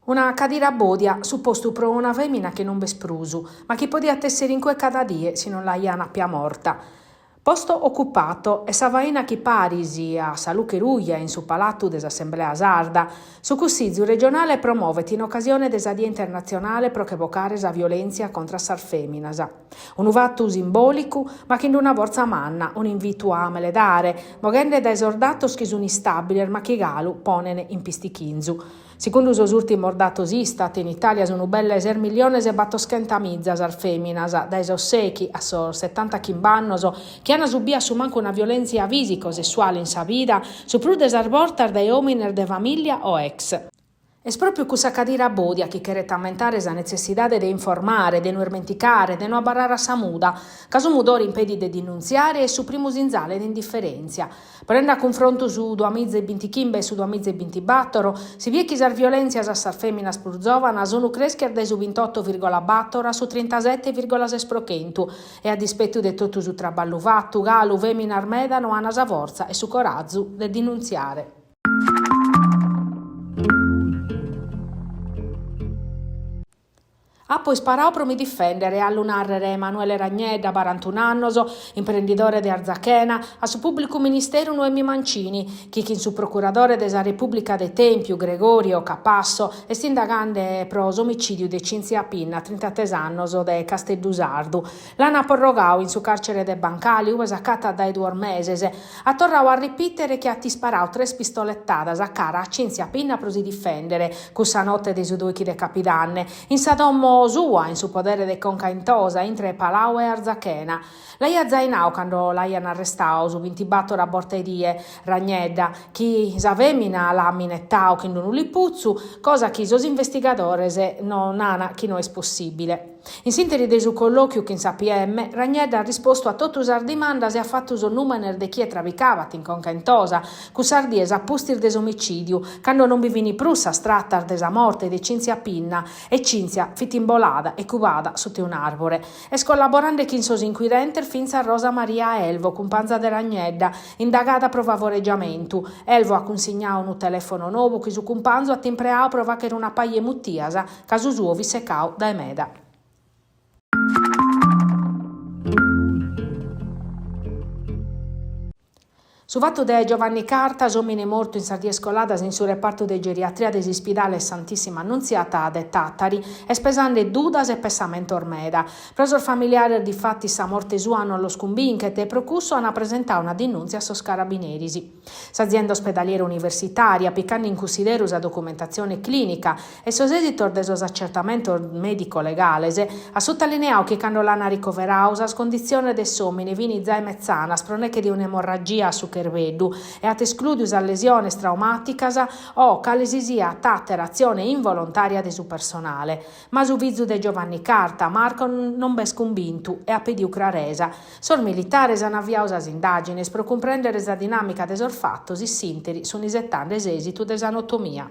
Una cadira bòdia, su postu pro una fèmina chi non b'est prus, ma chi podiat èssere in cue cada die si non l'aian àpia morta. Posto occupato est sa faina chi paris a sa luche ruja in su Palatu de s'Assemblea Sarda, su Cussizu regionale promovet in ocasione de sa Die internatzionale pro che bocare sa violèntzia contra a sas fèminas. Unu fatu simbòlicu, ma chin una fortza manna, un'invitu a meledare, moghende dae sos datos chi sun istàbiles ma chi galu ponen in pistichinzu. Segundu sos ùrtimos datos Istat, in Itàlia sunt belle ses milliones e batoschentamiza sas fèminas, dae sos sèichi a sos setantachimb'annos, chi ant subiu a su mancu una violèntzia fìsica o sessuale in sa vida, su prus de sas bortas dae òmines de famìllia o ex. Est pròpiu cussa cadira bòdia chi cheret ammentare sa netzessidade de informare, de no ismenticare, de no abarrare a sa muda, ca su mudore impedit de dinuntziare e est su primu sinzale de indiferèntzia. Ponende a cunfrontu su duamiza e bintichimbe e su duamiza e bintibatoro, si biet chi sas violèntzias a sas fèminas prus zòvanas sunt crèschias dae su bintotto virgola bator a su trintasete virgola ses pro chentu e a dispetu de totu su traballu fatu, galu fèminas meda no ant sa fortza e su corazu de dinuntziare. Apo isparau pro mi difèndere, a lu nàrrere Emanuele Ragnedda, barantun'annos, imprendidore de Arzachena, a su pùblicu ministeru Noemi Mancini, chi chin su procuradore de sa Repùblica de Tèmpiu, Gregorio Capasso, est indagande pro s'omicìdiu de Cinzia Pinna, trintatres annos, de Casteddu Sardu. L'an porrogau in su càrcere de Bancali, ue s'acatat dae duos meses. At torrau a ripìtere chi at isparau tres pistoletadas a cara a Cinzia Pinna pro si difèndere, cussa note de su doichi de Capidanne, in sa domo sua, in su podere de Conca Intosa, intre Palau e Arzachena. L'aiat zai nau cando l'aian arrestau, su bintibator a borta 'e die, Ragnedda, chi sa fèmina l'at minetau chin unu liputzu, cosa chi sos investigadores no nan chi no est possìbile. In s'ìnteri de su collòchiu chin sa PM, Ragnedda at rispostu a totu sas dimandas e at fatu sos nùmenes de chie trabicabat in Conca Intosa, cussas dies a pustis de s'omicìdiu, cando non bi fin prus sas tratas de sa morte de Cinzia Pinna e Cinzia fit imbolada e cubada suta 'e un'àrbore. Est collaborande chin sos incuirentes fintzas Rosa Maria Elvo, cumpanza de Ragnedda, indagada pro favoregiamentu. Elvo at cunsignadu unu telèfono nou chi su cumpanzu at impreadu pro fàghere una paja 'e mutias, ca su suo fit secau dae meda. Su fatu de Giovanni Carta, s'òmine mortu in sas dies coladas in su repartu de geriatria de s'ispidale Santissima Annunziata de Tàtari, est pesande dudas e pessamentos meda. Pro sos familiares difatis sa morte sua non los cumbinchet e pro cussu ant presentadu una dinùntzia a sos carabineris. S'azienda ospedaliera universitària, picande in cunsideru sa documentatzione clìnica e sos èsitos de sos acertamentos mèdico-legales, at sutalineadu chi cando l'ant ricoveradu sas conditziones de s'òmine fint zai metzanas pro neche de un'emorragia a su cherbeddu e at esclùdiu sas lesiones traumàticas o cale si siat àtera atzione involontària de su personale. Ma su fizu de Giovanni Carta, Marco, non b'est cumbintu e at pediu craresa. Sos militares an aviadu sas indàgines pro cumprèndere sa dinàmica de sos fatos in s'ìnteri sun isetande s'èsitu de sa notomia.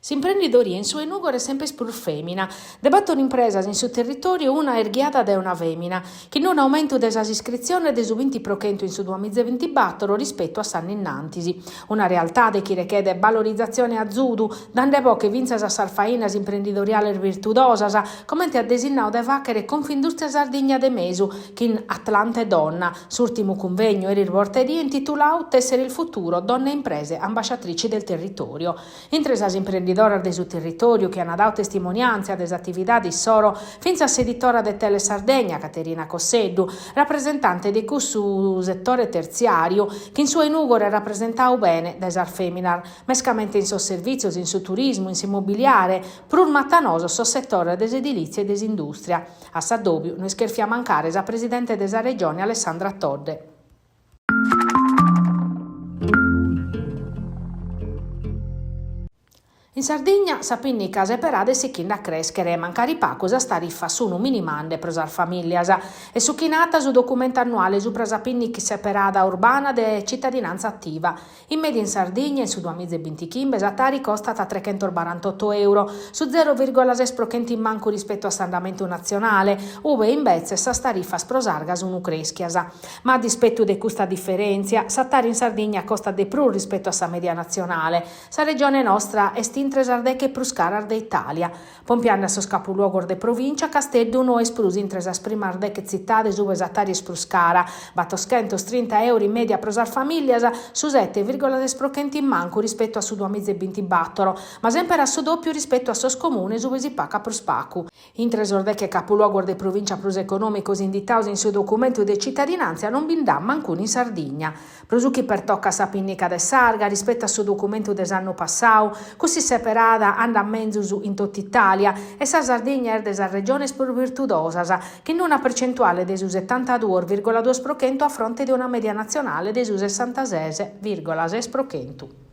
S'imprendidoria in su 'e Nùgoro est semper prus fèmina. De bator impresas in su territòriu una est ghiada dae una fèmina, chin un'aumentu de sas iscritziones de su binti pro chentu in su duamiza e bintibator rispetu a s'annu innantis. Una realtade chi rechedet balorizatzione e azudu, dande boche fintzas a sas fainas imprendidoriales virtudosas, comente at desinnadu de fàghere Confindustria Sardigna de Mesu chin Atlante Donna, s'ùrtimu cunvegnu eris borta 'e die intituladu Tessere il futuro, donne e imprese ambasciatrici del territorio. Intre sas imprendidoras de su territòriu chi ant dadu testimoniàntzia de s'atividade issoro fintzas s'editora de Tele Sardegna, Caterina Cosseddu, rapresentante de cussu setore tertziàriu chi in su 'e Nùgoro est rapresentadu bene dae sas fèminas, mescamente in sos servìtzios, in su turismu, in s'immobiliare, prus matanosos sos setores de s'edilìtzia e de s'indùstria. A s'addòbiu no est chèrfia mancare sa presidente de sa Regione Alessandra Todde. In Sardigna sa pinnica seperada est sichinde a crèschere, mancari pacu sas tarifas sunu minimande pro sas famìllias. Est su chi nat su documentu annuale supra sa pinnica seperada urbana de Citadinàntzia Ativa. In mèdia in Sardigna, in su duamiza e bintichimbe, sa tari costat trechentos-barantotto euro, su zero vìrgola ses pro chentu in mancu rispetu a s'andamentu natzionale, ue imbetzes sas tarifas pro s'arga sunu crèschias. Ma a dispetu de custa diferèntzia, sa tari in Sardigna costat de prus rispetu a sa mèdia natzionale. Sa regione nostra est intre sas deche prus caras de Itàlia. Pompiande a sos capuluogos de provìncia, Casteddu no est prus intre sas primas deche tzitades ue sa tari est prus cara, battoschentostrinta euro in mèdia pro sas famìllias, su sete vìrgola ses pro chentu in mancu rispetu a su duamiza e bintibatoro, ma semper a su dòpiu rispetu a sos comunes ue si pacat prus pacu. Intre sos deche capuluogos de provìncia prus econòmicos inditados in su documentu de citadinàntzia non bi nd'at mancunu in Sardigna. Pro su chi pertocat sa pinnica de s'arga, rispetu a su documentu de s'annu passadu, cussa isseperada andat menzus in totu Itàlia e sa Sardigna est de sas regiones prus virtudosas, chin una percentuale de su setantaduos vìrgola duos pro chentu a fronte de una mèdia natzionale de su sessantases vìrgola ses pro chentu.